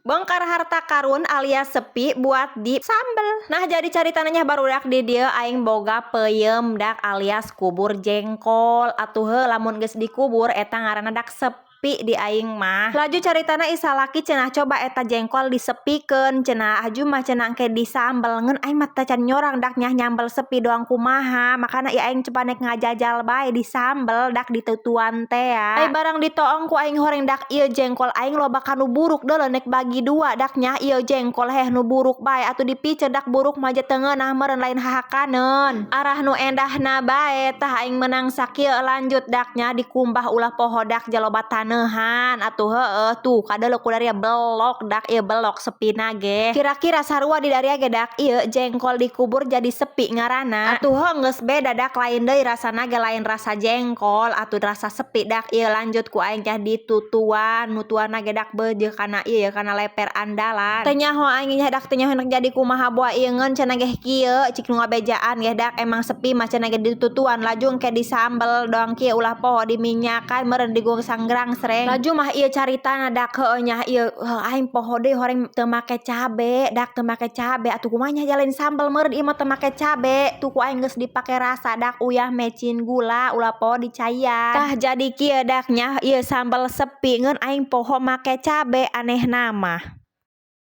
Bongkar harta karun alias sepi buat di sambel. Nah, jadi caritana nya, barudak, di dieu aing boga peuyeum dak alias kubur jengkol. Atuh heuh, lamun geus dikubur eta ngaranna dak sepi di aing mah. Laju caritana salaki cenah coba eta jengkol disepikeun cenah, aju mah cenah engke disambel. Ngeun aing mah tacan nyorang dak nyah nyambel sepi doang kumaha. Makana ieu aing coba nek ngajajal bae disambel dak ditutuan teh ya. Ai barang ditoong ku aing horeng dak ieu jengkol aing loba kanu buruk, deuleu nek bagi dua dak nyah ieu jengkol heh nu buruk bae atuh dipiceun dak buruk mah teu ngeunah meureun, lain hahakaneun. Arah nu endahna bae tah aing meunang sakieu. Lanjut dak nya dikumbah, ulah poho dak jaloba taneuhan atuh. Heueuh, tuh kadeuleu ku daria belok dak ieu, belok sepina ge. Kira-kira sarua di daria ge dak ieu jengkol dikubur jadi sepi ngaranna. Atuh heuh, geus beda dak, lain deui rasana ge, lain rasa jengkol atuh, rasa sepi dak ieu. Lanjut ku aing teh ditutuan, nutuanna ge dak beujeuh kana ieu, kana leper andalan. Teu nyaho aing nya dak, teu nyaho jadi kumaha buah ieu, ngeun cenah ge kieu cik nu ngabejaan ge dak emang sepi mah cenah ge ditutuan, laju engke disambel doang kieu, ulah poho diminyakan meureun, digosang grangsreng. Laju mah ieu caritana dak, heueuh nya ieu aing poho deui horeng teu make cabe dak, teu make cabe. Atuh kumaha nya lain sambel meureun ieu mah teu make cabe. Tuh ku aing geus dipake rasa dak, uyah, mecin, gula, ulah poho dicaian. Tah, jadi kieu dak nya ieu sambel sepi, ngeun aing poho make cabe, anehna mah.